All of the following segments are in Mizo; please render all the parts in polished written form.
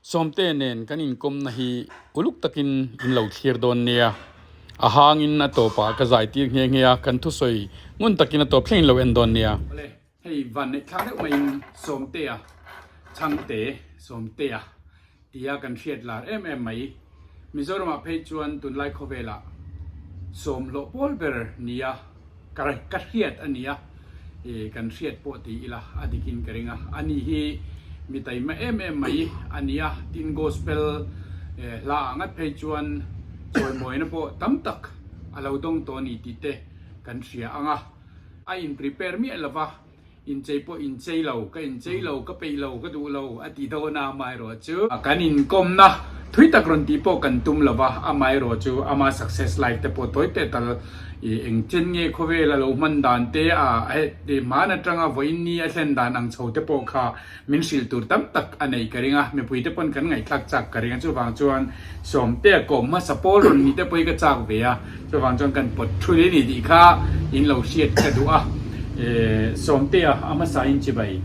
Sawmte nen kan inkawmna hi uluk takin in lo thlir dawn nia. A hangin a tawpah ka zai tir nghe nghe a, kan thusawi ngun takin a tawp thleng in lo en dawn nia. Awle, hei van neih thlak deuh maiin Sawmtea, Chhangte, Sawmtea tia kan hriat lar em em mai. Mizoramah phei chuan tunlai khawvelah sawmhlawh pawl ber nia. Ka ka hriat a nia, i kan hriat pawh ti ila a dikin ka ring a, ani hi mi taima em em mai a nia, tin gospel hla ah ngat phei chuan chawimawina pawh tam tak a lo dawng tawh a ni tih te kan hria ang a, a in prepare miah lova. Inchei pawh inchei lo, ka inchei lo, ka peih lo, ka duh lo a ti dawn a, amaherawh chu kan inkawmna thui tak rawn tih pawh kan tum lo va, amaherawh chu ama success life te pawh tawi teh tal i engchen nge khawvel a lo hman dan te a hman atanga vawiin ni a thlen dan ang chho te pawh kha Min hrilh tur tam tak a neih ka ring a, mipui te pawn kan ngaihthlak chak ka ring a, chuvang chuan Sawmtea kawm hmasa pawl rawn ni te pawh hi ka chak ve a, chuvang chuan kan pawt thul i ni tih kha in lo hriat ka duh a, Sawmtea a hmasa in chibai.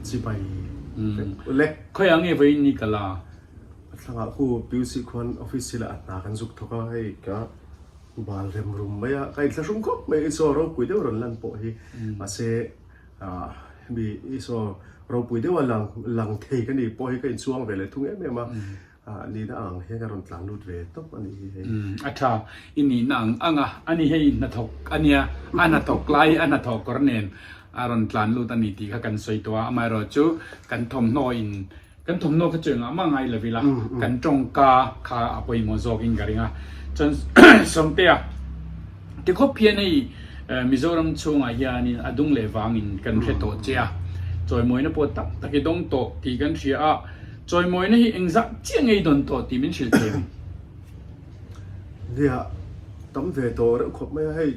Chibai vek ule. Khawiah nge vawiin ni ka la? A thlangah khu PUC khuan office hilah a hna kan zuk thawk a, hei ka bal rem rum mai a, ka inthlahrung khawp mai i chaw ropui deuh rawn lan pawh hi, mahse Hemi Isua ropui deuha lang lang thei ka nih pawh hi ka inchuang ve leh thung em em a, nihna ang hian ka rawn tlan lut ve tawp a nih hi hei. A tha, i nihna ang ang a, ani hei hnathawk a nia, a hnathawk lai a hnathawh kawr nen a rawn tlan lut a ni tih kha kan sawi tawh a, amaherawh chu kan thawmhnaw in Kan thawmhnaw kha chu engah mah ngai lo ila, kan tawngka kha a pawimawh zawkin ka ring a. Chuan Sawmtea, tikhawp hian hei Mizoram chhungah hianin a dung leh vangin kan hre tawh che a, chawimawina pawh tam tak i dawng tawh tih kan hria a, chawimawina hi engzah chiah nge i dawn tawh tih min hrilh thei ang? Nia, tam ve tawh reuh khawp mai a, hei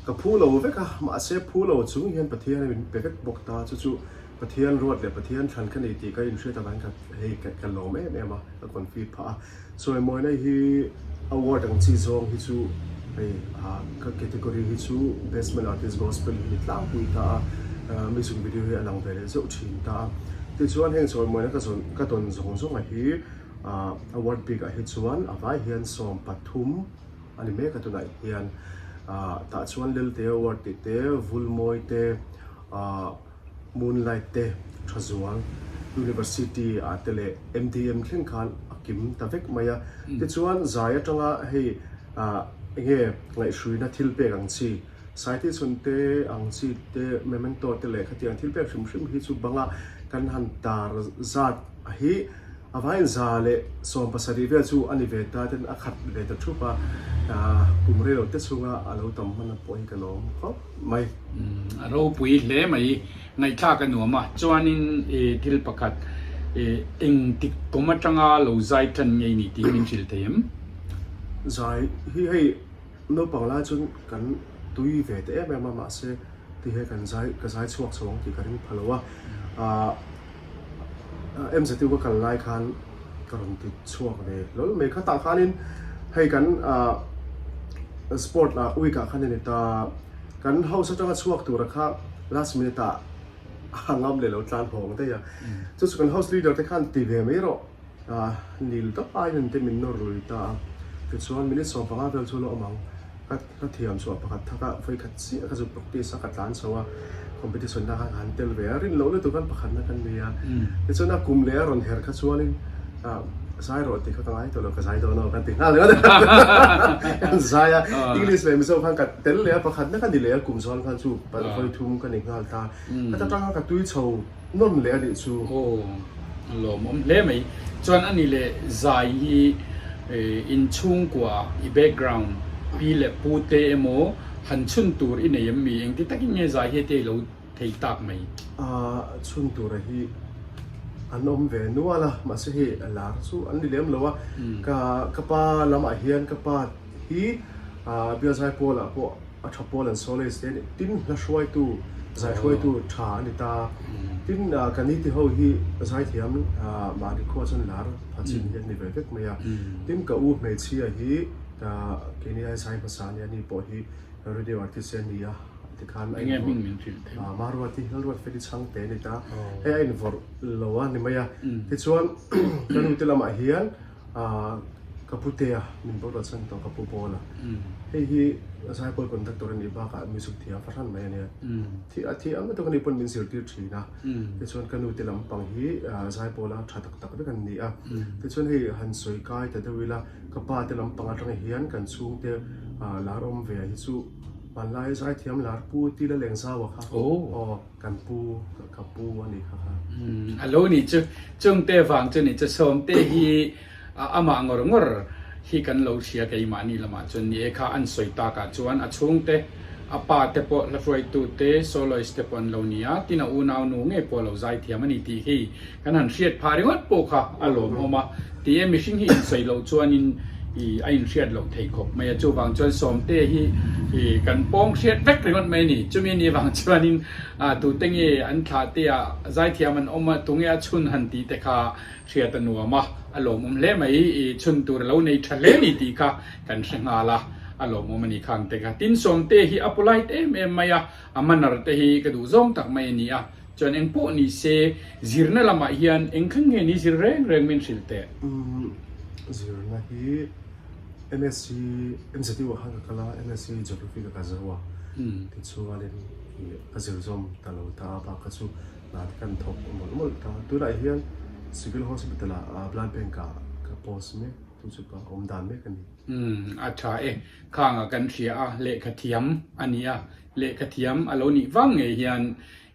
ka phu lo vek a, mahse phu lo chung hian Pathian in min pe vek bawk ta, chu chu Pathian ruat leh Pathian thlan ka nei tih ka inhriat avangin ka hei ka lawm em em a, ka confit phah a. Chawimawina hi award ang chi zawng hi chu hei ah ka category hi chu Best Male Artist Gospel hi ni tlangpui ta a, music video hi a lang ve leh zeuh thin ta a. Tichuan heng chawimawina ka zawn ka dawn zawng zawng ah hi ah award bik ah hi chuan a vai hian 13 a ni mek a tunah hian ah tah chuan Lelte award tih te, Vulmawi te ah Moonlight te Thazual University ah te leh MDM thleng khan a kim ta vek mai a. Tichuan zai atanga hei ah enge ngaihhruina thil pek ang chi, Saiti chhun te ang chi te, memento te leh khatiang thil pek hrim hrim hi chu banga kan han tar zat hi a vaiin 170 vel chu a ni ve ta ten a khat ve ta thup a, kum reilo te chhunga a lo tam hman pawh hi ka lawm khawp mai. A ropui hle mai, ngaihthlak a nuam a, chuanin i thil pakhat i engtik kawm atanga lo zai tan ngei ni tih min hrilh thei em? Zai hi hei naupang lai chuan kan tui ve ta em em a, mahse ti he kan zai ka zai chhuak chho ang tih ka ring pha lo a, ah MZU ka kal lai khan ka rawn ti chhuak ve hlawl mai, khatah khanin hei kan ah sport ah week ah khan a ni ta. Kan house atanga chhuak tura kha last minute ah a ngam leh lo tlan hawng daih a. Chu chu kan house leader te khan ti ve mai rawh nil dap aiin te min nawr lui ta a. Tichuan minute 15 vel chu lo awm ang. Ka ka thiam chhuah pakhat thak a, vawi khat chiah ka zuk practice a, ka tlan chho a. Competition na khan ka han tel ve a, rin loh lutuk khan pakhatna kan nei a. Tichuan a kum leh a rawn her kha chuanin Zai rawh tih kha ka ngai tawh lo, ka zai dawn aw kan ti nghal ringawt a. Kan zai a, English leh Mizo khan ka tel leh a, pakhatna ka ni leh a, kum zawn khan chu vawi thum ka ni nghal ta. Heta tang khan ka tui chho nawn leh a nih chu. Aw, a lawmawm hle mai. Chuan a ni leh zai hi inchhungkua i background pi leh pu te emaw han chhun tur i nei em mi? Engti takin nge zai hi tia i lo thei tak mai. A chhun tura hi an awm ve nual a, mahse hei lar chu an ni lem lo a. Ka ka pa lamah hian ka pa hi Bialzai Pawlah pawh a tha pawl an soloist te a ni. Tin hla hruaitu, zai hruaitu tha a ni ta. Tin ka niti ho hi zaithiam mahni khua chuan lar pha chin hi an ni ve vek mai a. Tin ka u hmeichhia hi keini ai zai hmasa a nia, ani pawh hi radio artist a ni a. Tikhan a Enge invawrh hming min hrilh thei? Ah Maruati Lalruatfeli chhangte a ni ta. Hei a invawrh lo a ni mai a. Tichuan ka nu te lamah hian ah ka putea min boral chhan tawh ka pu Paul a. Hei hi Zaipawl conductor a nih bakah music thiam fahran mai a nia. Thi a thi ang lutuk a ni pawn min zirtir thin a. Tichuan ka nu te lampang hi Zaipawl a tha tak tak vek an ni a. Tichuan hei han sawi kai ta deuh ila ka pa te lampang atang hian kan chhungte lar awm ve hi chu Hmanlai zaithiam lar Pu Tila Lengzaua kha aw kan pu ka pu a ni kha kha. A lo ni chu chungte vang chu ni chu Sawmte hi amah ngawr ngawr hi kan lo hria keimahni lamah chuan ni e kha an sawi takah chuan a chhungte a pa te pawh hla hruaitu te soloist te pawh an lo ni a tin a unau nu ngei pawh a lo zaithiam a ni tih hi Kan han hriat phah ringawt pawh kha a lawmawm a, ti e mihring hi insawi loh chuanin ih a inhriat loh thei khawp mai a, chuvang chuan Sawmte hi ih kan pawng hriat vek ringawt mai a ni. Chumi ni vang chuanin ah tute nge an thlah te ah zaithiam an awm a, tunge a chhun han tih te kha hriat a nuam a, a lawmawm hle mai. Ih chhun tur a lo nei tha hle ni tih kha kan hre nghal a, a lawmawm a ni khang te kha. Tin Sawmte hi a polite em em mai a, a manner te hi ka duh zawng tak mai a ni a. Chuan eng pawh ni se, zirna lamah hian eng thleng nge ni zir reng reng min hrilh teh? Umm, zirna hi MSc, MZU ah khan ka kal a, MSc Geography ka ka zo a, tichuanin ih ka zir zawm ta lo ta a, bak kha chu hna te kan thawk mawlh mawlh ta. Tunah hian Civil Hospital ah Blood Bank ah ka post mek, chu chu ka awm dan mek a ni. Umm, a tha e. Khangah kan hria a, lehkha thiam a ni a, lehkha thiam a lo nih vang ngei hian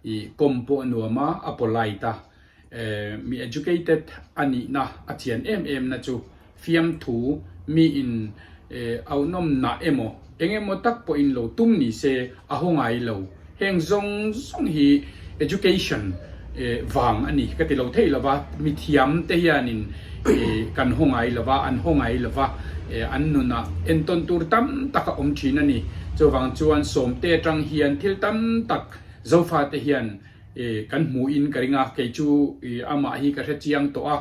I kawm pawh a nuam a, a polite a, mi educated a nihna a chian em em na chu fiamthu mi in auhnawm nah emaw eng emaw tak pawhin lo tum ni se a haw ngai lo. Heng zawng zawng hi education vang a ni ka ti lo thei lo va, mithiam te hianin kan haw ngai lo va, an haw ngai lo va, an nunah entawn tur tam tak a awm thin a ni. Chuvang chuan sawmte atang hian thil tam tak Zofate hian kan hmuhin ka ring a, kei chu amah hi ka hre chiang tawh a,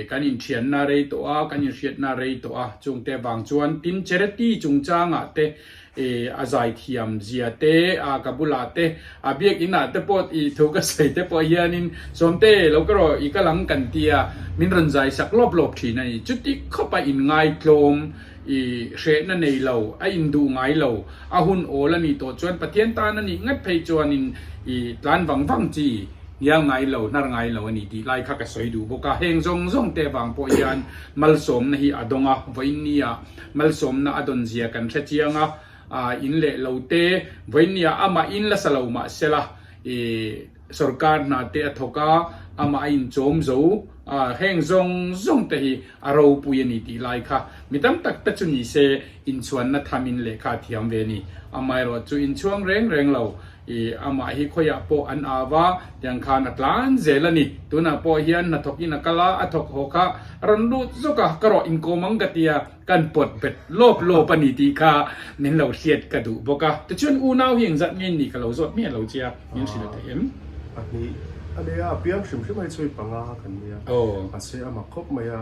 kan inthianna rei tawh a, kan inhriatna rei tawh a, chungte avang chuan tin charity chungchangah te a zaithiam zia te, ka bulah te, a biakinah te pawh i thu ka sawi te pawh hianin Sawmte lo ka rawh i kal ang kan tia min rawn zai sak lawp lawp thin a ni. Chuti khawpa inngaitlawm I hrehna nei lo, a induh ngai lo, a hun awl a nih tawh chuan Pathian tan a nih ngat phei chuanin i tlan vang vang chi ngial ngai lo, hnar ngai lo a ni tih lai kha ka sawi duh bawk a. Heng zawng zawng te vang pawh hian malsawmna hi a dawng a, vawiinnia malsawmna a dawn zia kan hre chiang a, in leh lo te vawiinnia amah in la sa lo mah sela i Sorkar hna te a thawk a, amah a inchawm zo a, heng zawng zawng te hi a ropui a ni tih lai kha mi tam tak te chu ni se inchhuanna thamin lehkha a thiam ve a ni. Amaherawh chu inchhuang reng reng lo i amah hi khawiah pawh an au a, tiang khan a tlan zel a ni. Tunah pawh hian hnathawkin a kal a, a thawk haw kha a rawn lut zawk a, ka rawh inkawm ang ka ti a, Kan pawt bet lawp lawp a ni tih kha min lo hriat ka duh bawk a. Tichuan unau hi engzat nge ni ka lo zawt miah lo che a, min hrilh thei em? Pahnih a nia, a piang hrim hrim a hi chu i panga kan nia. Mahse a mak khawp mai a,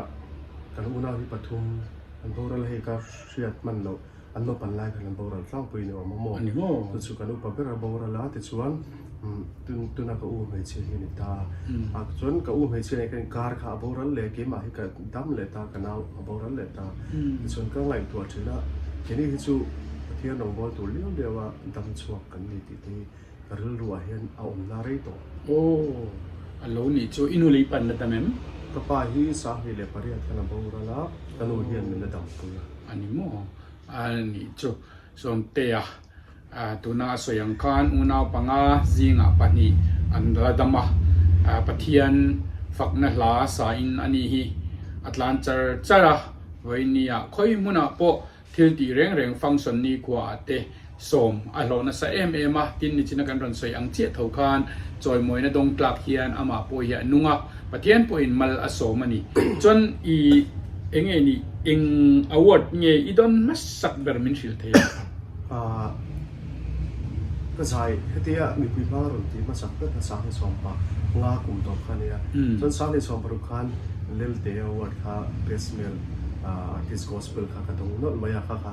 kan unau hi pathum an boral hei ka hriat hman loh, an naupan lai khan an boral tlangpui ni awm a maw? Chu chu kan upa ber a boral a, tichuan Tuna ka u hmeichhia hi a ni ta a, chuan ka u hmeichhia nen khan kar kha a boral leh keimah hi ka dam leh ta, ka nau a boral leh ta. Tichuan ka ngaihtuah thin a, keini hi chu Pathian rawngbâwl tur liau liau a dam chhuak kan ni tih te hi ka rilru ah hian a awm na rei tawh. Aw, a lo nih chu i nu lei pan la dam em? Ka pa hi 28 khan a boral a, ka nu hian min la dampui a. A ni maw? A nih chu Sawmtea. Tuna a sawi ang khan unau panga zingah pahnih an la dam a, Pathian fakna hla sain a ni hi a tlan char char a, vawinia khawi hmunah pawh thil tih reng reng function nikhuaah te sawm a hlawh nasa em em a, tin nichina kan rawn sawi ang chiah tho khan chawimawina dawng tlak hian amah pawh hi a nung a, Pathian pawhin mal a sawm a ni. Chuan i eng nge ni eng award nge i dawn hmasak ber min hrilh thei a? Ahh ka zai hetia mipui hma rawn ti hmasak ber kha 2015 kum tawp kha a nia. Chuan 2026 khan Lelte Award kha Best Male Artist Gospel kha ka dawng nawlh mai a, kha kha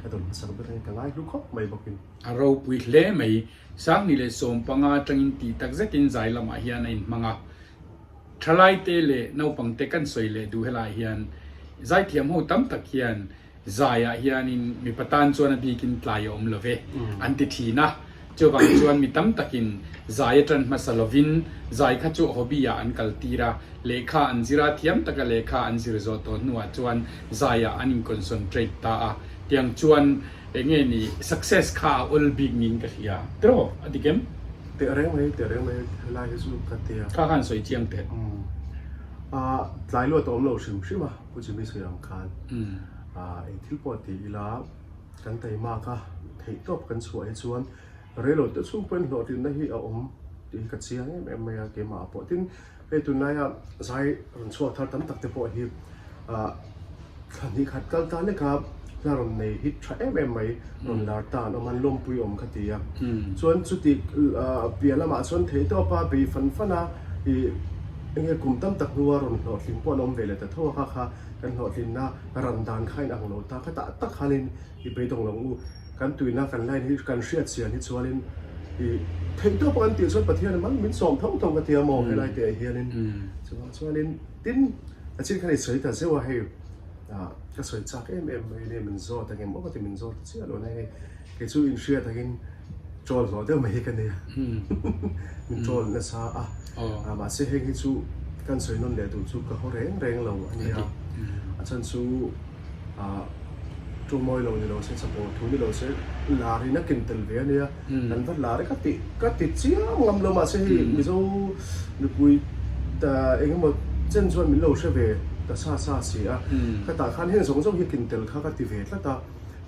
ka dawn hmasak ber a ni, ka ngai hlu khawp mai bawkin. A ropui hle mai. 2015 atangin tih tak zetin zai lamah hian a inhmang a. Thalaite leh naupangte kan sawi leh duh helaiah hian zaithiam ho tam tak hian zaiah hianin mipa tan chuan a bikin tlai a awm lo ve an ti thin a. Chuvang chuan mi tam takin zai a tan hmasa lovin zai kha chu hobby ah an kal tir a, lehkha an zir a, thiam taka lehkha an zir zawh tawh hnuah chuan zaiah an in-concentrate ta a. Tiang chuan Eng nge ni success kha a awl bik niin ka hria tiraw a dik em? Teh reng mai, teh reng mai helai hi chu ka ti a. Kha khan sawi chiang teh. Umm tlai luat a awm lo hrim hrim a Pu Jimmy sawi ang khan. Eng thil pawh ti ila kan taimak a theih tawp kan chhuah hi chuan reilo te chhung pawhin hlawhtlinna hi a awm tih hi ka chiang em em mai a keimah ah pawh. Tin hei tunlaia zai rawn chhuak thar tam tak te pawh hi Thla hnih khat kal ta lek a, hla rawn nei hit tha em em mai, rawn lar ta an awm a, an lawmpui awm kha ti a. Chuan chuti piah lamah chuan theih tawp a, bei fan fan a, ih enge kum tam tak hnua rawn hlawhtling pawh an awm ve leh ta tho a, kha kha kan hlawhtlinna ran dan kha in ang lo ta, kha tah tak khanin i beidawng lo u, kan tuina kan line hi kan hriat chian hi chuanin ih theih tawp a kan tih chuan Pathian man min sawm tho tho ka ti a maw helai te ah hianin chuvang chuanin tin A chin khan i sawi ta zeuh a hei ah ka sawi chak em em mai nia min zawt ang em aw ka ti min zawt ta chiah lo na hei kei chu inhriat angin troll hlawh deuh mai hi ka nia min troll nasa a ah mahse heng hi chu kan sawi nawn leh duh chu ka haw reng reng lo a nia a chhan chu ah ṭawng mawi lo ni lo se chapawh thu ni lo se lar in a ken tel ve a nia kan va lar e ka ti ka ti chiang ngam lo mahse hei Mizo mipui ta eng emaw chen chuan min lo hre ve ta sa sa si a ka tah khan heng zawng zawng hi ken tel kha ka ti ve tlat a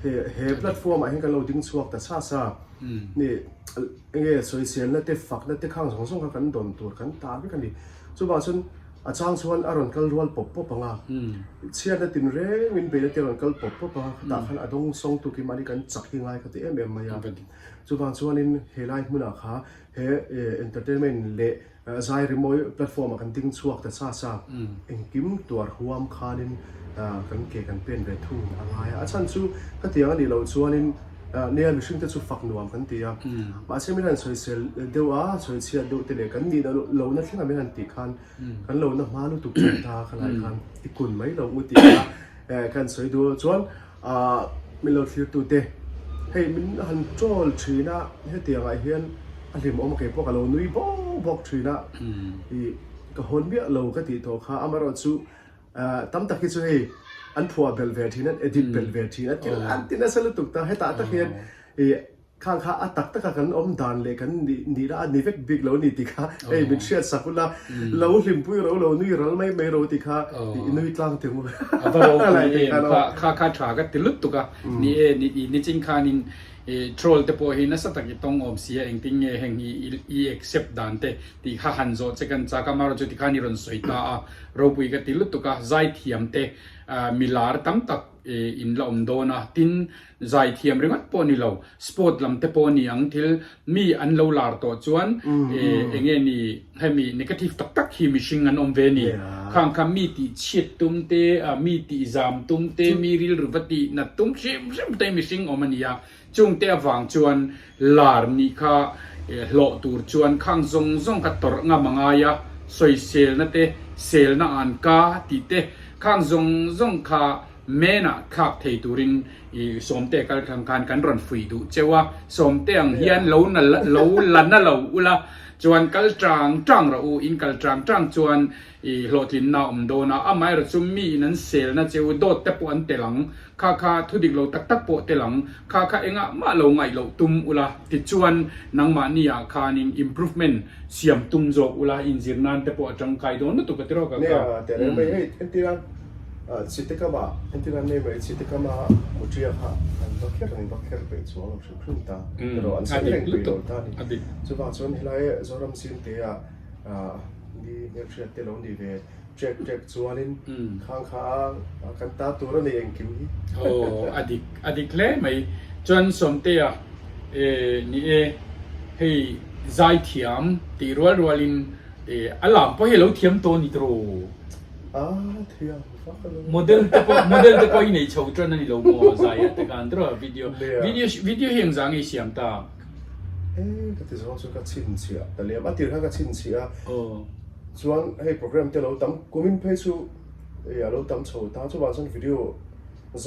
he he platform ah hian kan lo ding chhuak ta sa sa ni eng nge sawiselna te fakna te khang zawng zawng kha kan dawn tur kan ta vek a ni chuvang chuan A chang chuan a rawn kal rual pawp pawp ang a, chhiatna tin reng in beihna te a rawn kal pawp pawp ang a, khatah khan a dawng sawng tuk in mahni kan chak hi ngai ka ti em em mai a. Chuvang chuanin helai hmunah kha he entertainment leh zai rimawi platform ah kan ding chhuak ta sa sa, engkim tuar huam khanin kan ke kan pen ve thung a ngai a. A chhan chu khatiang a nih loh chuanin Nia mihring te chu fak nuam kan ti a, mahse min han sawisel deuh a, sawichhiat deuh te leh kan nih lohna thleng a min han tih khan kan lohna hma lutuk chuan ta khalai khan i kun mai lo u tih kha kan sawi duh a, chuan min lo thlir tu te hei min han troll thin a, hetiang ah hian a hlimawm a keipawh ka lo nui bawk bawk thin a, ih ka hawn miah lo ka tih tawh kha amaherawhchu Tam tak hi chu hei an phuah belh ve thin, an edit belh ve thin a, thil an ti nasa lutuk ta. Hetah tak hian ih khang kha a tak taka kan awm dan leh kan nih la a ni vek bik lo a ni tih kha hei min hriat sak ula, lo hlimpui ro lo nui ral mai mai ro tih kha i nui tlang teh u. A va ropui em, kha kha kha tha ka ti lutuk a, ni e nichin khanin I troll te pawh hi nasa tak i tawng awm si a, engtin nge heng hi i accept dan te tih kha han zawh che kan chak a, amaherawhchu chu tikhan i rawn sawi ta a, ropui ka ti lutuk a, zaithiam te milar tam tak in la awm dawn a, tin zaithiam ringawt pawh ni lo, sport lam te pawh ni ang thil mi an lo lar tawh chuan enge ni hemi negative tak tak hi mihring an awm ve ni, khang kha mi tih chhiat tum te, mi tih zam tum te, mi rilru va tih nat tum hrim hrim te mihring awm a ni a, chung te avang chuan lar nih kha hlawh tur chuan khang zawng zawng kha tawrh ngam a ngai a, sawiselna te, selna an ka tih te khang zawng zawng kha Menah thlak thei turin i Sawmte kal thlang khan kan rawn fuih duh cheu a, Sawmte ang hian lo na lo la na lo ula chuan kal tang tang rawh u, in kal tang tang chuan i hlawhtlinna a awm dawn a, amaherawh chu mi in an selna cheu dawt te pawh an tel ang, kha kha thu dik lo tak tak pawh tel ang, kha kha engah mah lo ngaih loh tum ula tichuan nangmahni ah khanin improvement siam tum zawk ula inzir nan te pawh a tangkai dawn lutuk a ti rawh ka Nia, teh reng mai hei entir a. Chite kama entir an nei mai chite kama muṭia kha an va kher an va kher peih chuang lo hrim hrim ta erawh an sawi reng peih lo ta a ni. Chuvang chuan helai Zoram Simtea mi hmelhriat te lo ni ve ṭek ṭek chuanin khang kha kan ta tur a ni engkim hi. Aw a dik a dik hle mai. Chuan Sawmtea ni e hei zaithiam tih rual rualin a lam pawh hi a lo thiam tawh a ni tawh. A thiam vak lo. Model te pawh model te pawh i nei chho tan a ni lo maw zai ah te khan tiraw video video video hi engzah nge i siam ta? E ka ti zawng chu ka chhinchhiah ta lem a tir kha ka chhinchhiah a chuan hei program te lo tam kumin phei chu e a lo tam chho ta chuvang chuan video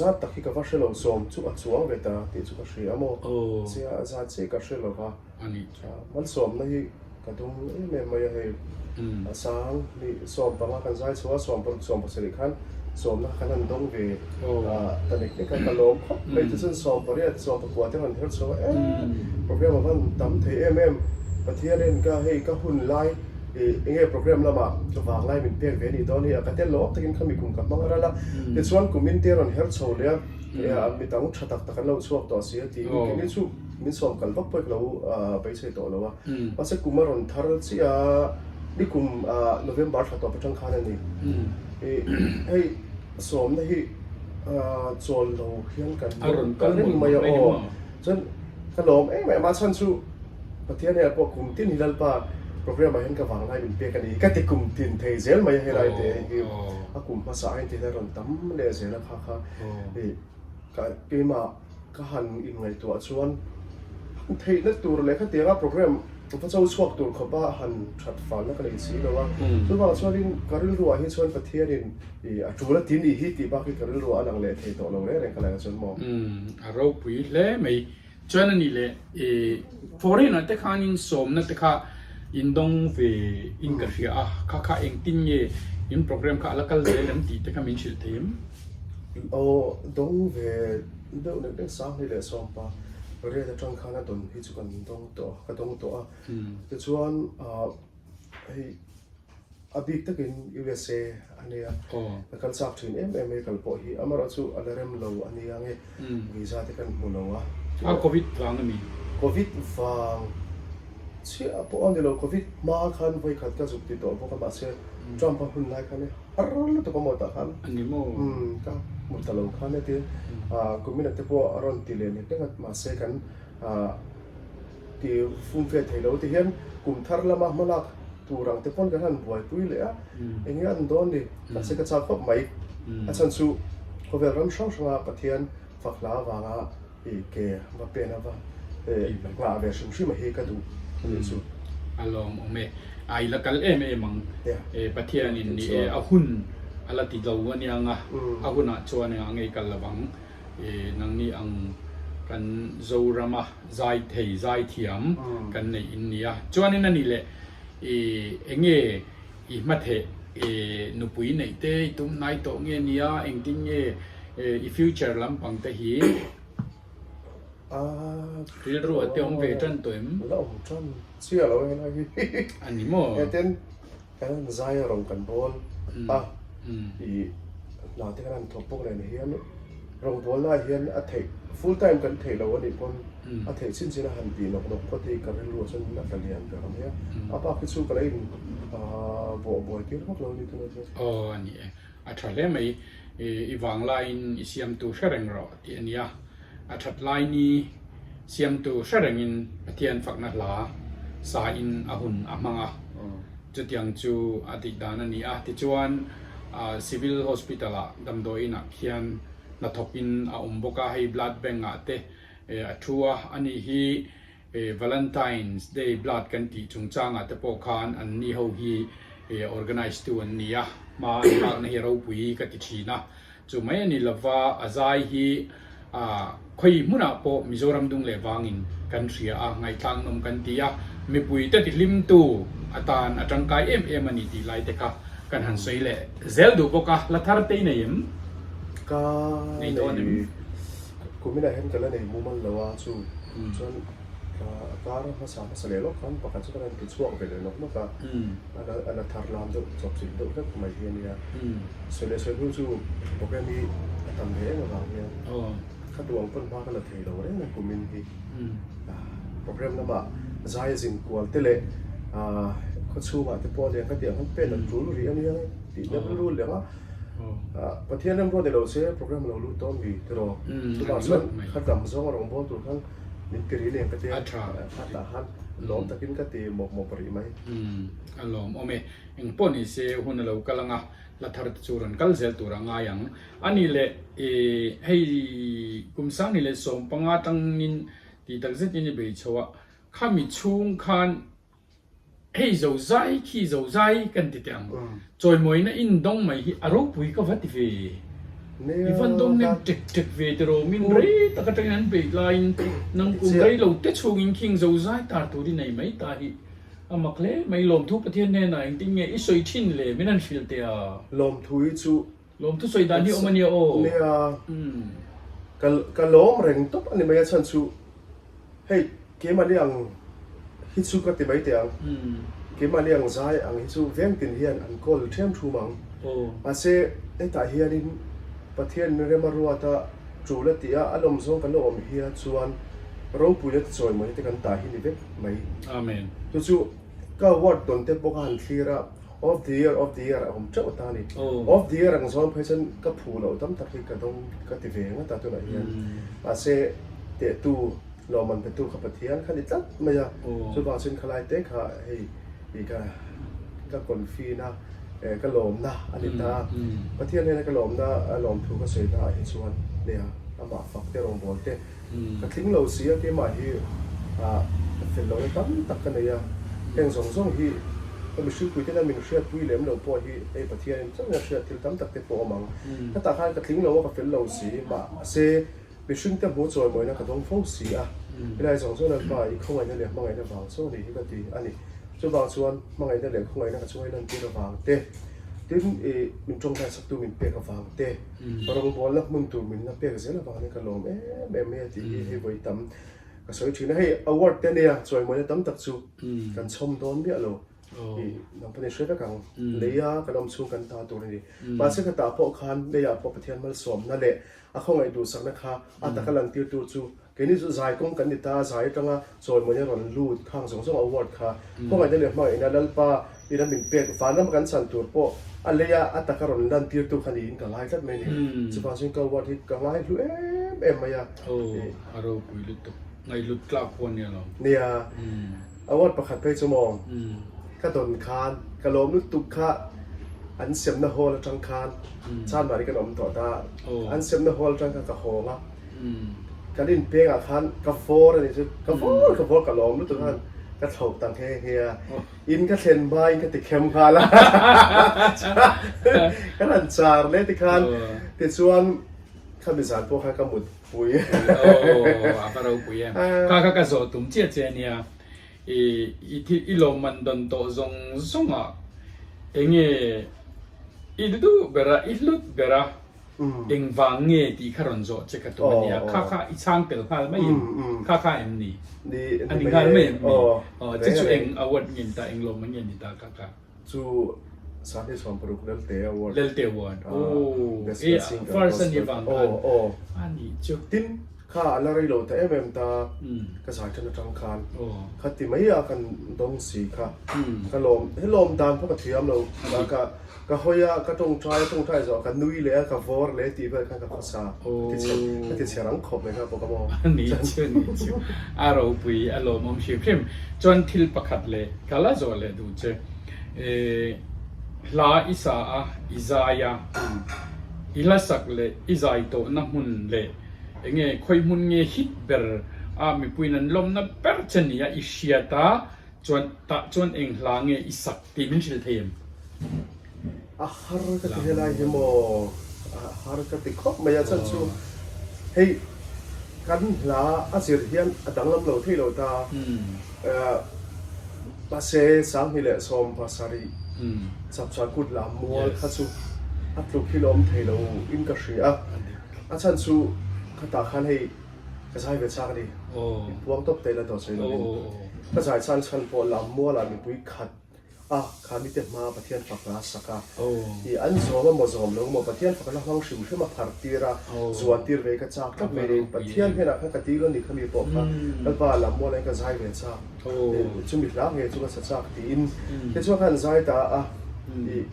zat tak hi ka va hre lo sawm chu a chuang ve ta tih chu ka hria maw chia zat chiah ka hre lo va malsawmna hi ka dum em em mai a hei a sang ni 15 kan zai chho a 16 17 khan sawmna kha kan han dawng ve ta nek nek a ka lawm khawp mai tichuan 18 19 te han her chho a e program a van tam thei em em Pathian en ka hei ka hun lai ih enge program lamah vang lai min pek ve a nih dawn hi a ka tel lawm takin khami kum ka hmang a ral a tichuan kumin te rawn her chho leh a midang tha tak tak an lo chhuak tawh si a tiin keini chu Min sawm kal vak pawh i ka lo beisei tawh lo a. Mahse kum a rawn thar chiah a, ni kum November thla tawp atang khan a ni. Hei sawmna hi chawl lo hian kan rawn kal reng mai a aw. Chuan ka lawm em em a, chhan chu Pathian hei pawh kum tin hi Lalpa program ah hian ka vanglai min pek a ni. Ka ti kum tin thei zel mai a helai te hi a kum hmasa ah hian ti hian a rawn tam leh zel a kha kha. Ka keimah ka han inngaihtuah chuan han theihna tur leh khatianga program va cho chhuak tur khawpa han that falna ka nei si lo a. Chuvang chuanin ka rilruah hi chuan Pathianin ih a tul a ti nih hi tih bak hi ka rilruah a lang leh thei tawh lo reng reng ka la chuan maw. A ropui hle mai. Chuan a nih leh ih foreign ah te khanin sawmna te kha indawng ve in ka hria a, kha kha engtin nge in program kha a la kal zel em tih te kha min hrilh thei em? Aw dawng ve deuh nek nek sang hnih leh sawmpa riat atang khan a dawn hi chu kan dawng tawh a, ka dawng tawh a. Tichuan ah hei a bik takin USA a nia, ka kal chak thin em em mai kal pawh hi amaherawhchu a la rem lo a nia nge visa te kan hmu lo a. A covid vang a mi? Covid vang chiah pawh a ni lo, covid hma khan vawikhat ka zuk ti tawh bawk a mahse Trump a hun lai khan e har lutuk a maw tah khan ka hmu ta lo khan e tin kumina te pawh a rawn ti leh nek nek a mahse kan ti fum fe thei lo ti hian kum thar lama hmalak tur ang te pawn kan han buaipui leh a eng nge an dawn ni mahse ka chak khawp mai a chhan chu khawvel ram hrang hranga Pathian fak hla avanga i ke va pen a va nghah ve hrim hrim a hi ka duh a nih chu. A lawm awm e. A i la kal em em ang. Pathianin ni e a hun a la ti lo aniang a, a hunah chuan engah nge i kal lovang. Nangni ang kan Zorama zai thei zai thiam kan neih in nia. Chuanin a nih leh i enge i hmatheh i nupui neih te i tum hnai tawh nge nia engtin nge i future lampang te hi rilru a te awm ve tan tawh em? La awm tan chiah lo helai hi. A ni maw? Heten kan han zai a rawng kan bawl a i hna te kan han thawk bawk nen hian Rawngbawlna ah hian a theih full time kan theih lo a nih pawn a theih chin chin a han tih nawk nawk phawt hi ka rilru ah chuan a tla lian ber mai a, a bak hi chu ka la in bawh buai tir vak lo a ni tunah chuan. Aw a ni e, a tha hle mai, i vang laiin i siamtu hre reng rawh tih a nia, a that lai ni siamtu hre rengin Pathian fakna hla sa in a hun a hmang a, chutiang chu a tih dan a ni a, tichuan Civil Hospital ah damdawiin ah khian hnathawk in a awm bawk a, hei blood bank ah te a thu a, ani hi Valentine's Day blood kan tih chungchang ah te pawh khan an ni ho hi organize tu an ni a, hma an lakna hi ropui ka ti thin a, chu mai a ni lova a zai hi khawi hmunah pawh Mizoram dung leh vangin kan hria a, ngaihthlak nawm kan ti a, mipui te tihlimtu atan a tangkai em em a ni tih lai te kha kan han sawi leh zel duh bawk a, la thar te i nei em? Ka nei kuminah hian ka la nei mumal lo a, chu chuan a kar hmasa hmasa leh lawk khan pakhat chu ka rawn ti chhuak ve leh nawk nawk a, a la thar lam deuh chawp chilh deuh hlek mai hi a nia. Sawi leh sawi hnu chu program hi a tam ve em avang hian ka duh ang pawn hma ka la thei lo reng a kumin hi program lamah zai a zin kual te leh khawchhungah te pawh ania ka tih ang khan pen an tul rih a nia tih deuh ru leh ang a Pathian remruat ni lo se program a lo lut dawn mi tiraw chuvang chuan kha dam zawng a rawngbâwl tur khan min ti rih leng ka tia khatah khan lawm takin ka ti mawp mawp rih mai. A lawm awm e. Engpawh ni se hun a lo kal ang a. La thar te chu rawn kal zel tur a ngai ang. A nih leh i hei kum 2015 tangin tih tak zetin i bei chho a, khami chhung khan hei zo zai khi zo zai kan ti teh ang. Chawimawina in dawng mai hi a ropui ka va ti ve. I van dawng nem tek tek ve tiraw min rei tak atangin an beih laiin nang kum rei lo te chhungin khing zo zai tar tur i nei mai ta hi a mak hle mai. Lawmthu Pathian hnenah engtin nge i sawi thin le min han hrilh teh a. Lawmthu hi chu Lawmthu sawi dan hi awm a nia aw. Nia ka ka lawm reng tawp a ni mai a chhan chu hei keimahni ang hi chu ka ti mai teh ang. Keimahni ang zai ang hi chu veng tin hian an kawl ṭhiam ṭhum ang. Mahse hetah hianin Pathian rem a ruat a ṭul a tih a a lawm zawng kan lo awm hian chuan ropuina te chawimawi te kan tah hi ni vek mai. Amen. Chu chu ka award tawn te pawh ka han thlir a. Of the year, of the year a awm teuh ta a ni. Of the year ang zawng phei chuan ka phu loh tam tak hi ka dawng ka ti ve ngawt a tunah hian. Mahse tehtu, lawmman petu kha Pathian kha ni tlat mai a. Chuvang chuan khalai te kha hei ih ka ka confin a, ka lawmna a ni ta a. Pathian hnena ka lawmna, lawmthu ka sawi naah hi chuan nia amah fak te rawngbâwl te Ka tling lo si a, keimah hi ka fel lohna tam tak ka nei a, heng zawng zawng hi ka mihringpui tena min hriatpui lem lo pawh hi hei Pathianin chauhin a hriat thil tam tak te pawh awm ang. Hetah khan ka tling lo a, ka fel lo si, mahse mihringte hmu chawimawina ka dawng fo si a, helai zawng zawng Lalpa i khawngaihna leh hmangaihna vang chaw ni hi ka ti a ni. Chuvang chuan hmangaihna leh khawngaihna ka chunga i lantir avang te, tin i min tawngtai saktu min pek avang te, Rawngbawlna hmun tur min la pek zel avangin ka lawm em em mai a tih hi hei vawi tam ka sawi thin a. Hei award te nia chawimawina tam tak chu kan chhawm dawn miah lo tih nang pawhin i hre vek ang. Leia kan awm chhung kan ta tur a ni. Mahse ka tah pawh khan leiah pawh Pathian malsawmna leh a khawngaih duhsakna kha a taka lantirtu chu Keini chu zai kawng kan ni ta, zai atanga chawimawina rawn lut khang zawng zawng award kha khawngaihna leh hmangaihna Lalpa ina min pek van lama kan chan tur pawh a leia a taka rawn lan tirtu kha niin ka ngai tlat mai a ni. Chuvang chuan ka award hi ka ngai hlu em em mai a. Aw, a ropui lutuk. Ngaihhlut tlak pawh a nia lo. Nia, award pakhat phei chu maw ka dawn khan ka lawm lutuk kha an semna hall atang khan Chanmari kan awm tawh ta, an semna hall atang khan ka hawng a. Kan inpengah khan ka vawr a nih chu, ka vawr ka vawr ka lawm lutuk khan ka thlauh ta nghe nghe a, in ka thlen hmain ka ti khem nghal a, kan han char leh tikhan tichuan khami zan pawh khan ka mutpui. Aw a va ropui em. Kha kha ka zawh tum chiah che ania, i thil i lawmman dawn tawh zawng zawngah enge i duh ber a, i hlut ber a, Engvang nge tih kha rawn zawh che ka tum a nia, kha kha i chhang tel nghal mai em? Kha kha em ni? A ni nghal mai em ni? Aw, che chu eng award nge ni ta, eng lawmman nge ni ta kha kha? Chu Sangni Sawmparuk Lelte Award. Lelte Award, aw, e first a ni vang khan a nih chu. Tin, Kha a la rei lo ta em em ta, ka zai tan atang khan kha ti mai a kan dawng si kha ka lawm he lawm dan pawh ka thiam lo ka ka hawi a ka tawngtai a tawngtai zawh ka nui leh a ka vawr leh tih vel khan ka khawsa ka ti chhe ka ti chhe rang khawp mai kha pawh ka maw Ni chu ni chu a ropui a lawmawm hrim hrim chuan thil pakhat leh ka la zawh leh duh che hla i sa a i zai a i hla sak leh i zai tawhna hmun leh Enge khawi hmun nge hit ber a mipuiin an lawmna ber che nia i hriat a chuan tah chuan eng hla nge i sak tih min hrilh thei em? A har ka ti helai hi maw a har ka ti khawp mai a chhan chu hei kan hla a zir hian a danglam lo thei lo ta mahse 2017 chapchar kut lam mual kha chu a tluk hi la awm thei lo in ka hria a. A chhan chu khatah khan hei ka zai ve chak a ni. Min puang tawp te la dawt sawi lovin ka zai chhan chhan pawh lam mualah mipui khat a kha mite hma Pathian fak hla a sak a. I an zawm a maw zawm lo maw Pathian fak hla hmang hrim hrim a phar tir a, zuan tir ve ka chak tlat mai ni. Pathian hnenah khan ka dil a ni khami pawh kha Lalpa lam mualah hian ka zai ve chak. Chumi hla nge chu ka sa chak tiin tichuan khan zai ta a. I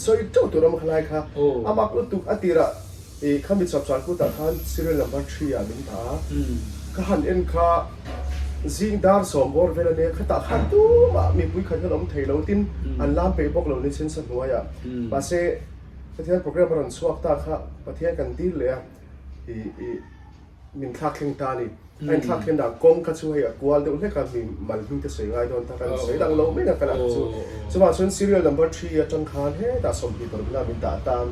sawi teuh tur awm khalai kha a mak lutuk a tirah i khami chap char kutah khan serial number 3 ah min dah a ka han en kha zing dar sawm bawr vel ania khatah khan tumah mipui khat hian awm thei lo tin an lam peih bawk lo ni chensa hnuaiah mahse. Pathian program a rawn chhuak ta kha Pathian kan dil leh a i i min thlak thleng ta a ni. A inthlak thlen dan kawng kha chu hei a kual deuh hlek a, mi mal hming te sawi ngai dawn ta kan sawi lang lo mai a ka lah chu. Chuvang chuan serial number three atang khan hetah 26 na min dah tan.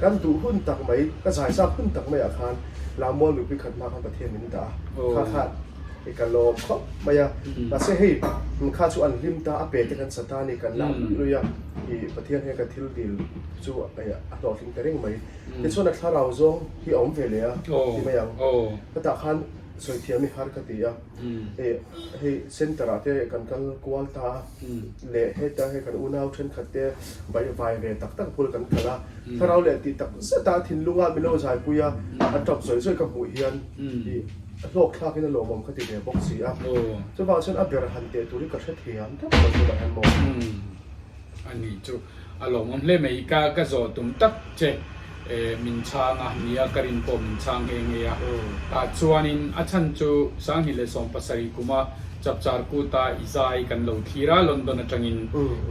Kan duh hun tak mai, ka zai zap hun tak maiah khan Lammual mipui khat hma khan Pathian min dah a, kha kha i ka lawm khawp mai a. Mahse hei kha chu an hlim ta, a pe te kan sa ta a ni, kan lak luih luih a, i Pathian hian ka thil dil chu a hlawhtling ta reng mai. Tichuan a thlarau zawng hi a awm ve leh a ti mai ang. Hetah khan sawi thiam hi har ka ti a, hei center ah te kan kal kual ta a, leh heta hei kan unau thenkhat te vai vai ve tak tak bul kan kal a, thlarau leh tih tak zet a thinlunga min lo zaipui a, a tap zawih zawih ka hmuh hian i hlawk thlak in a lawmawm ka ti ve bawk si a. Chuvang chuan a ber han teh tur hi ka hrethiam tak lo tunah hian maw. A ni chu a lawmawm hle mai. Ka ka zawh tum tak che min chhang a, nia ka rin pawh min chhang nghe nghe a. Tah chuanin a chhan chu 2017 kuma Chapchar Kuta i zai kan lo thlir a, London atangin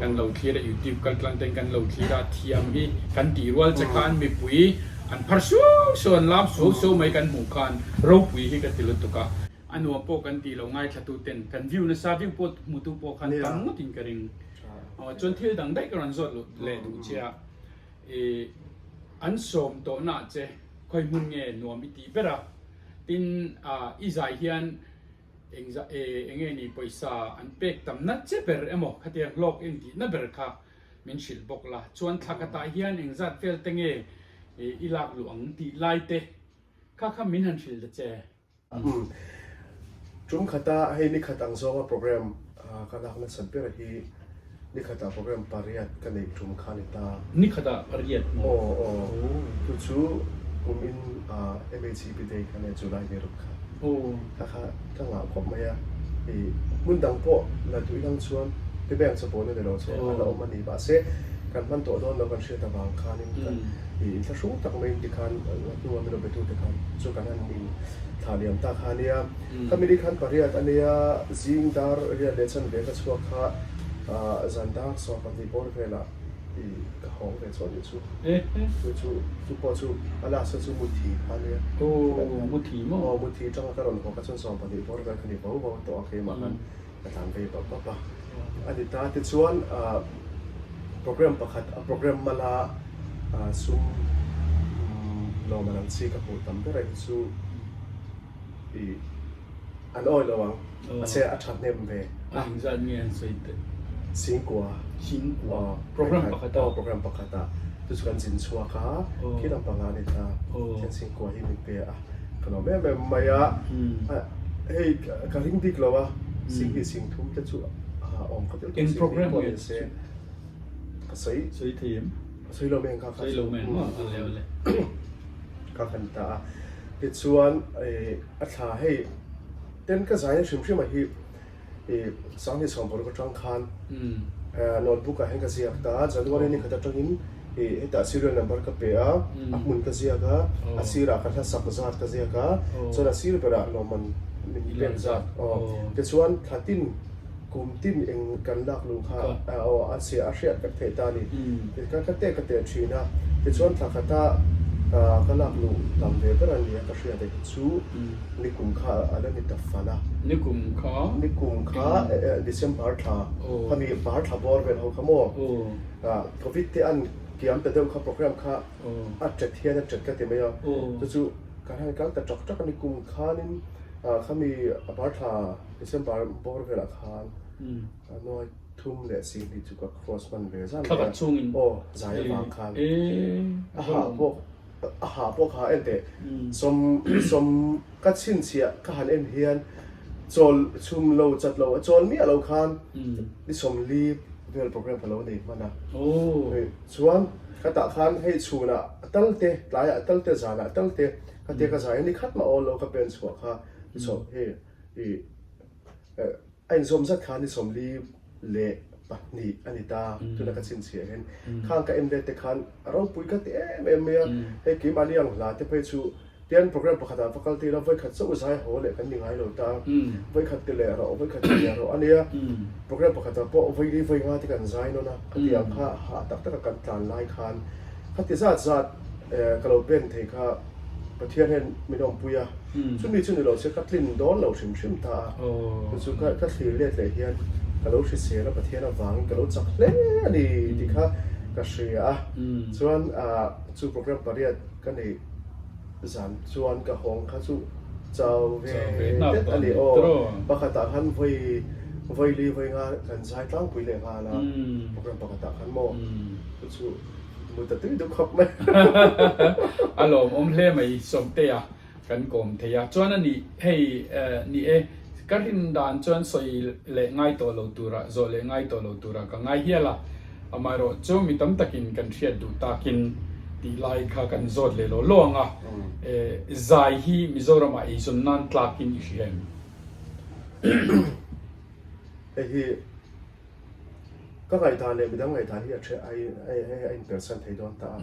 kan lo thlir a, YouTube kal tlang ten kan lo thlir a, thiam hi kan tih rual che khan mipui an phar suau suau, an lam suau suau mai kan hmuh khan ropui hi ka ti lutuk a. A nuam pawh kan tih lo ngaithla ten kan view nasa view pawh hmutu pawh khan tam ngawtin ka ring. Aw chuan thil dang daih ka rawn zawt leh duh che a, i an sawm tawhna ah che khawi hmun nge nuam i tih ber a, tin i zai hian eng eng nge ni pawisa an pek tam na che ber emaw khatiang hlawk eng tihna ber kha min hrilh bawk la, chuan thla khatah hian eng zat vel te nge i lak luh ang tih lai te kha kha min han hrilh ta che. Tum khata hei ni khat ang zawnga program ka lak nasat ber hi ni khatah program pariat ka neih tum kha a ni ta. Ni khatah pariat maw? Aw aw chu chu kum in MHEP day kha nia July ni ruk kha. Kha kha ka ngah khawp mai a, i hmun dang pawh la duh ilang chuan ti mai ang chapo na ni lo che a la awm a ni mahse kan hman tawh dawn lo kan hriat avang khanin kan I inthlahrung tak mai inti khan a hnunga min rawn betute khan chu kan han in thlah liam ta kha a nia. Khami ni khan pariat a nia, zing dar riat leh chanve ka chhuak kha zan dar 12 bawr velah i ka hawng ve chuan nih chu. Chu chu chu pawh chu a last a chu muthi kha a nia. Aw muthi maw? Aw muthi atanga ka rawn haw kha chuan 12 bawr vel kha ni vo vo tawh a keimah khan ka tlan vei bap bap a. A ni ta tichuan Program pakhat a program mala sum lawm an ang chi ka hmuh tam ber a hi chu i an awi lo ang mahse a tha hnem ve. A engzat nge an sawi teh? Singkua. Singkua. Program pakhat a? Aw program pakhat a chu chu kan zin chhuak a khi lampang ah a ni ta khian singkua hi min pe a ka lawm em em mai a hei ka ring bik lo a sing hi sing thum te chu awm ka deuh Eng program nge chu? Ka sawi. Sawi thei em? Ka sawi lo mai ang kha kha. Sawi lo mai ang maw? A le a le. Kha kha ni ta a. Tichuan a thla hei ten ka zai na hrim hrim a hi 2016 atang khan notebook ah hian ka ziak ta a, January ni khat atangin hetah serial number ka pe a, a hmun ka ziak a, a sirah ka hla sak zat ka ziak a, chuan a sir berah lawmman min pek zat. Tichuan thla tin Kum tin eng kan lak luh kha aw a chhia a hriat vek theih ta a ni. Tikhan ka teh ka teh thin a, tichuan thla khata ka lak luh tam ve ber a ni a ka hriat hi chu nikum kha a la ni ta fan a. Nikum kha? Nikum kha December thla khami bar thla bawr vel ho kha maw Covid te an kiam ta deuh kha program kha a tet hian a tet ka ti mai a, chu chu kan han kal ta ṭak ṭak a nikum khanin khami bar thla December bawr velah khan nuai thum leh 20 chu ka cross hman ve zan mai a. Aw, zai avang khan. A hah pawh, a hah pawh kha en teh. Sawm, sawm ka chhinchhiah ka han en hian chawl chhum lo chat lo, chawl miah lo khan ni 40 vel program ka lo nei hman a. Chuan ka tah khan hei chhunah tal te, tlaiah tal te, zanah tal te, ka tia ka zai a ni khat mah awl lo ka pen chhuah kha ni sawm hei. I a inzawm zat khan ni 42 a ni ta, tuna ka chhinchhiah hian khang ka en let te khan a ropui ka ti em em mai a, hei keimahni ang hla te phei chu tian program pakhat ah va kal tir a, vawikhat chauh zai haw leh kan ni ngai lo ta, vawikhat ti leh rawh, vawikhat ti leh rawh a nia, program pakhat ah pawh vawi li vawi nga te kan zai nawn a, khatiang kha hah tak tak a kan tlan lai khan. Khati zat zat ka lo pen thei kha Pathian hian min awmpui a, chumi chu ni lo se ka tlin dawn lo hrim hrim ta a, chu chu ka thlir let leh hian ka lo hrisel a, Pathian avangin ka lo chak hle a ni tih kha ka hria a. Chuan chu program pariat ka neih zan chuan ka hawng kha chu chau ve det a ni aw. Pakhatah khan vawi vawi li vawi nga kan zai tlangpui leh nghal a, program pakhatah khan maw chu chu mut a tui deuh khawp mai. A lawmawm hle mai Sawmtea kan kawm thei a, chuan a nih hei ni e ka rin dan chuan sawi leh ngai tawh lo tura zawh leh ngai tawh lo tura ka ngai hial a. Amaherawh chu mi tam takin kan hriat duh takin tih lai kha kan zawt leh lo lo ang a, zai hi Mizoramah eizawn nan tlakin i hria em? Hei hi ka ngaihdan leh midang ngaihdan hi a the a inpersan thei dawn ta a.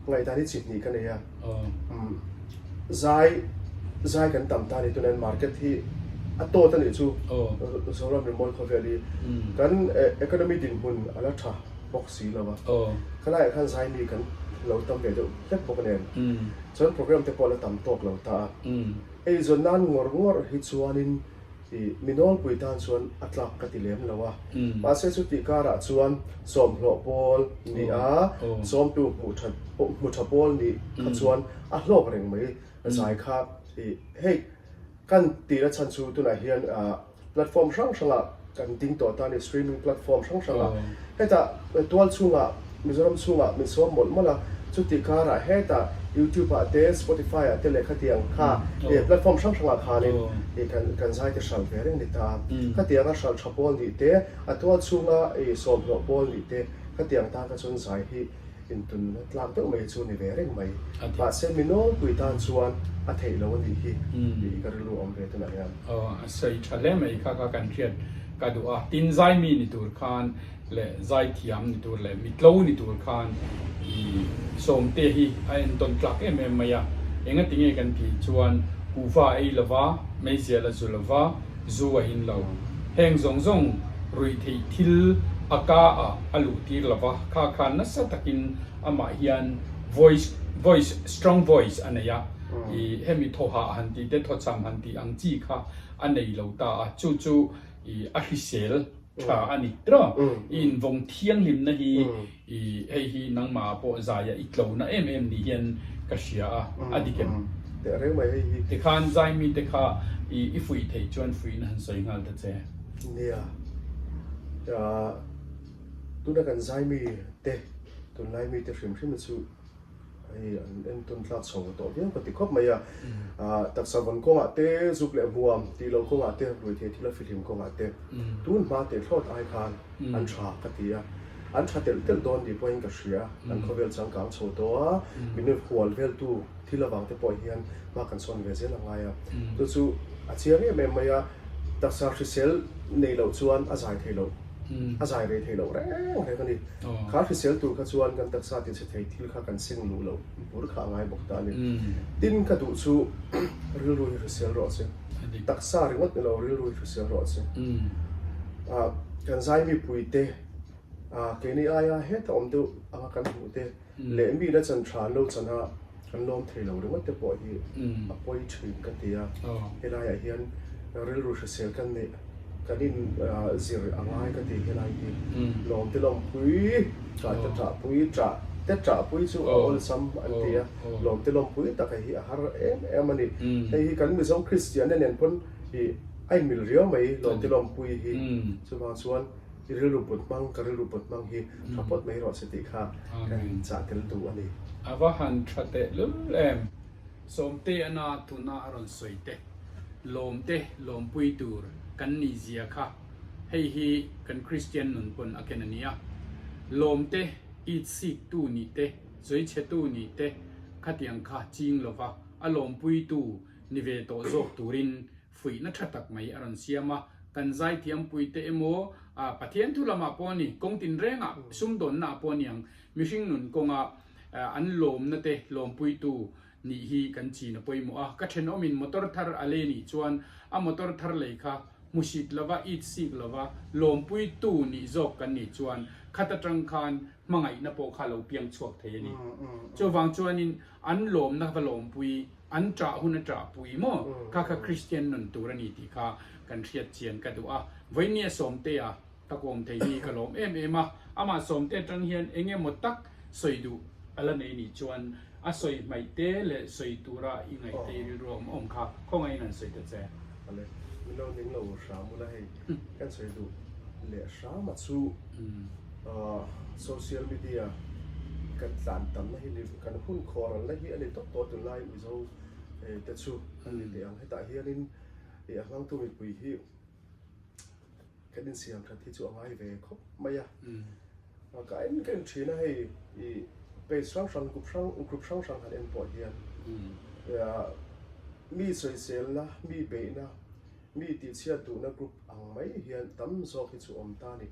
Ngaihdan hi chi hnih ka nei a. Zai zai kan tam ta a ni tunah market hi a tawt a nih chu Zoram rimawi khawvel hi kan economy dinhmun a la tha bawk si lo a khalaiah khan zai mi kan lo tam ve deuh hlek bawk nen chuan program te pawh a la tam tawk lo ta a eizawn nan ngawr ngawr hi chuanin I mi nawlpui tan chuan a tlak ka ti lem lo a, mahse chutih karah chuan sawmhlawh pawl nih a, sawmtu hmuh that hmu tha pawl nih kha chuan a hlawk reng mai zai kha i hei kan tihna chhan chu tunah hian platform hrang hrangah kan ding tawh ta a ni streaming platform hrang hrangah hetah tual chhungah Mizoram chhungah min sawm mawlh mawlh a, chutih karah hetah YouTube ah te, Spotify ah te leh khatiang kha platform hrang hrangah khanin kan zai te hralh ve reng ni ta a. Khatianga hralh tha pawl nih te, a tual chhunga sawmhlawh pawl nih te, khatiang tan kha chuan zai hi intunna tlak deuh mai chu ni ve reng mai. Mahse mi nawlpui tan chuan a theih lo a nih hi tih ka rilru awm ve tunah hian. Aw, a sawi tha hle mai kha kha kan hriat ka duh a. Tin zai mi ni tur khan leh zaithiam ni tur leh mitlo ni tur khan i Sawmte hi a entawn tlak em em mai a, engati nge kan tih chuan kuhva a ei lova, meizial a zu lova, zu a in lo. Heng zawng zawng ruih theih thil a ka ah a luh tir lova, kha khan nasa takin amah hian voice voice strong voice a nei a, i hemi thawhah han tih te thawchham han tih ang chi kha a nei lo ta a, chu chu i a hrisel tha a ni tiraw? I invawng thianghlimna hi i hei hi nangmah pawh zaia i tlona em em ni hian ka hria a, a dik em? Teh reng mai hei hi. Tikhan zaimi te kha i i fuih theih chuan fuihna han sawi nghal ta che. Nia, tuna kan zaimi te, tunlai mite hrim hrim hi chu Hei an entawn tlak chho tawh viau ka ti khawp mai a. Taksa vawn kawngah te, zuk leh hmuam tih loh kawngah te, ruihtheih thil a fihlim kawngah te tun hma teh thlawt ai khan an tha ka ti a. An tha telh telh dawn tih pawhin ka hria. Kan khawvel changkang chho tawh a, min hual veltu thil avang te pawh hian hma kan sawn ve zel a ngai a. Chu chu a chiang em em mai a, taksa hrisel nei loh chuan a zai thei loh. A zai rei thei loh reng reng a ni. Kha hrisel tur kha chuan kan taksa tichhe thei thil kha kan seng luh loh bur kha a ngai bawk ta a ni. Tin ka duh chu rilru hi hrisel rawh che. Taksa ringawt ni lo rilru hi hrisel rawh che. Kan zai mipui te keini aia heta awm deuh anga kan hmuh te leh mi la chan tha an lo chan a kan lawm thei lo ringawt te pawh hi a pawi thin ka ti a. Helaiah hian rilru hrisel kan neih kan in zir a ngai ka ti helai hi lawm te lawmpui ṭah te ṭahpui ṭah te ṭahpui chu a awlsam an ti a lawm te lawmpui tak hi a har em em a ni. Hei hi kan Mizo Kristian te nen pawn ih a inmil riau mai lawm te lawmpui hi chuvang chuan I rilru put hmang, ka rilru put hmang hi tha phawt mai rawh se tih kha kan chah tel duh a ni. A va han tha teh lul em. Sawmte ana tuna a rawn sawi te, lawmte lawmpui tur kan nih zia kha hei hi kan Kristian nun pawn a ken a nia. Lawmte it sik tu nih te, zawichhe tu nih te khatiang kha ching lova a lawmpui tu ni ve tawh zawk turin Fuihna tha tak mai a rawn siam a, kan zaithiampuite emaw, Pathian thu lamah pawh a ni, kawng tinrengah, sumdawnnaah pawh a ni ang, mihring nun kawnga an lawmna te lawmpuitu nih hi kan chin a pawimawh a. Ka thenawmin motor thar a lei nih chuan a motor thar lei kha. Hmusit lova, itsik lova, lawmpuitu nih zawk kan nih chuan khat atang khan hmangaihna pawh kha lo piang chhuak thei a ni. Chuvang chuanin an lawmna va lawmpui, an ṭah hun a ṭahpui maw? Kha kha Kristian nun tur a ni tih kha kan hriat chian ka duh a. Vawinia Sawmtea ka kawm thei hi ka lawm em em a, amah Sawmte atang hian eng emaw tak sawi duh a la nei nih chuan a sawi hmaih te leh sawi tura i ngaih te rilru awm awm kha khawngaihin an sawi ta che. Ale, min lo ning lo hram ula hei kan sawi duh leh hram a chu social media kan tlan tamna hi ni kan hun khawr an la hi a ni tawp tawh tunlai Mizo te chu an ni teh ang hetah hianin a hmangtu mipui hi Kan insiam that hi chu a ngai ve khawp mai a. Ka en ka en thin a hei i page hrang hrang group hrang group hrang hrang han en pawh hian mi sawiselna mi beihna mi tihchhiat duhna group ang mai hian tam zawk hi chu awm ta a ni.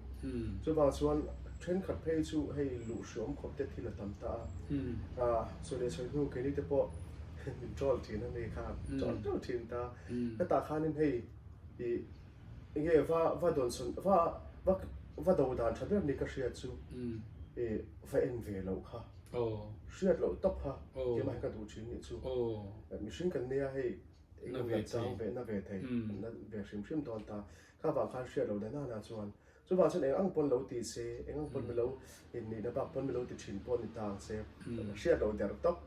Chuvang chuan thenkhat phei chu hei luh hriawm khawp te thil a tam ta a. Sawi leh sawi hnu keini te pawh min troll thin a mi kha troll troll thin ta. Hetah khanin hei i Enge va va dawn sawn va va va do dan tha ber ni ka hriat chu i va en ve loh kha hriat loh tawp kha keimah hi ka duh thin nih chu mihring kan nia hei eng emaw kan chang ve na ve thei na ve hrim hrim dawn ta kha vang khan hriat loh dan nana chuan chuvang chuan eng ang pawn lo ti se eng ang pawn milo Inneihna bak pawn milo ti thin pawh ni ta ang che. Hriat lo der tawp.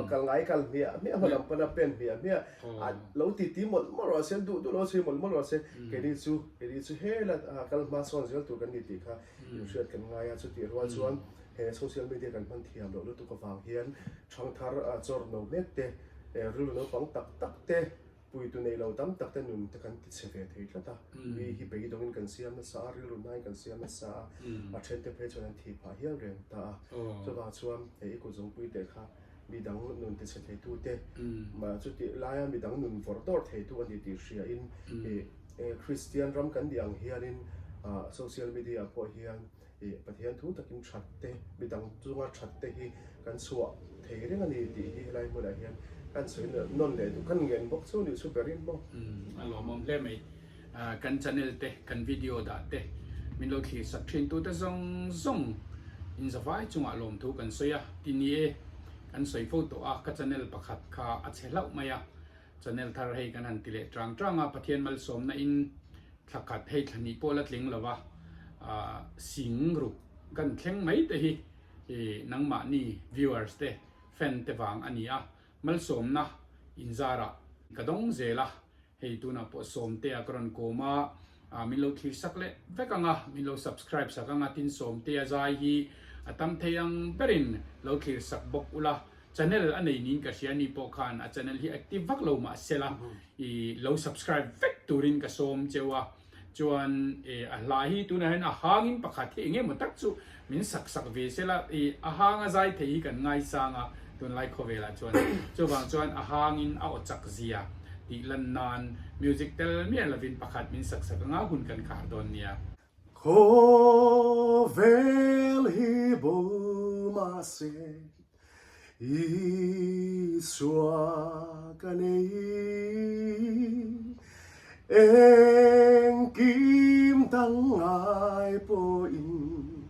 Kal ngai kal hmiah hmiah hma lam pawn a pen hmiah hmiah. A lo ti ti mawlh mawlh rawh se, duh duh lo chhui mawlh mawlh rawh se. Keini chu, keini chu hela kal hma sawn zel tur kan ni tih kha inhriat kan ngai a. Chutih rual chuan he social media kan hman thiam loh lutuk avang hian thangthar chawr no mek te, rilru naupang tak tak te, Puitu nei lo tam tak te nun te kan ti chhe ve thei tlat a, mi hi beidawngin kan siam nasa a, rilru hnain kan siam nasa a, a then te phei chuan an thih phah hial reng ta a. Chuvang chuan hei i kut zawngpui teh kha mi dang nun ti chhe theitu te, chutih laia mi dang nun vawrh dawrh theitu a ni tih hriain Kristian ram kan nih ang hianin social media pawh hian Pathian thu takin that te, mi dang chunga that te hi kan chhuah thei reng a ni tih hi helai hmunah hian kan sawi nawn leh duh, kan ngen bawk chu nih chu berin maw? A lawmawm hle mai. Kan channel te, kan video dah te min lo thlir sak thin tu te zawng zawng in zavai chungah lawmthu kan sawi a, ti ni e, kan sawi fo tawh a, ka channel pakhat kha a chhe hlauh mai a, Channel thar hei kan han ti leh tang tang a, Pathian malsawmna in thla khat hei thla hnih pawh la tling lo va, sing ruk kan thleng mai te hi nangmahni viewers te fan te vang a ni a, malsawmna inzarah ka dawng zel a, hei tunah pawh Sawmtea ka rawn kawm a, min lo thlir sak leh vek ang a, min lo subscribe sak ang a, tin Sawmtea zai hi a tam thei ang berin lo thlir sak bawk ula, Channel a nei niin ka hria ni pawh khan a channel hi active vak lo mah sela i lo subscribe vek turin ka sawm cheu a, chuan a hla hi tunah hian a hangin pakhat hi eng emaw tak chu min sak sak ve sela i a hanga zai thei hi kan ngaisang a tunlai khawvelah chuan chuvang chuan a hangin a aw chak zia tih lan nan music tel miah lovin pakhat min sak sak anga hun kan khar dawn nia. Khawvel hi bo mahse Isua ka nei. Engkim dang ngai pawhin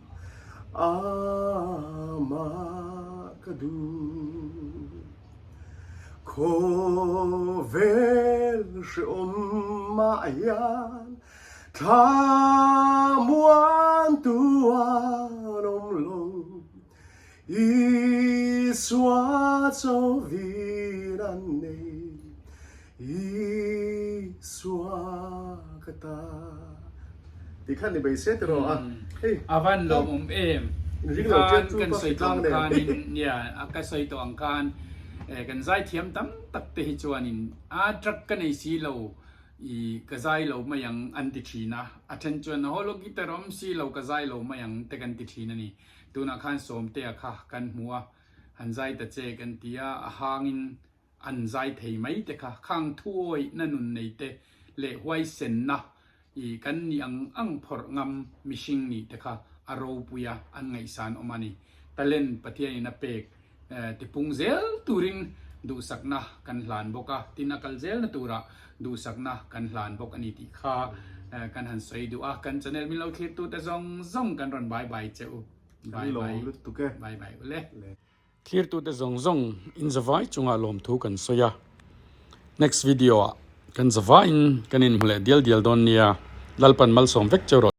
amah ka duh. Khawvel hreawm mah hian Thla muan tu an awm lo, Isua chauvin an nei, Isua ka ta. Ti khan ni bai se tiraw a. Hei. A van lawmawm em. Tikhan kan sawi tawh ang khanin, nia, ka sawi tawh ang khan kan zaithiam tam tak te hi chuanin a truck ka nei si lo, I ka zai lo mai ang an ti thin a, a then chuan holo guitar awm si lo ka zai lo mai ang te kan ti thin a ni. Tunah khan Sawmtea kha kan hmu a, han zai ta che kan ti a, a hangin an zai thei mai te kha, khang thuawih na nun nei te leh huaisenna i kan nih ang ang phawrh ngam mihring nih te kha a ropui a, an ngaihsan awm a ni. Talent Pathianin a pek tipung zel turin duhsakna kan hlan bawk a, tin a kal zelna turah duhsakna kan hlan bawk a ni tih kha kan han sawi duh a, kan channel min lo thlirtute zawng zawng kan rawn bye bye che u. Kan lawm lutuk e. Bye bye ule. Thlirtute zawng zawng in zavai chungah lawmthu kan sawi a, next video ah kan zavaiin kan inhmu leh dial dial dawn nia, Lalpan malsawm vek cheu rawh.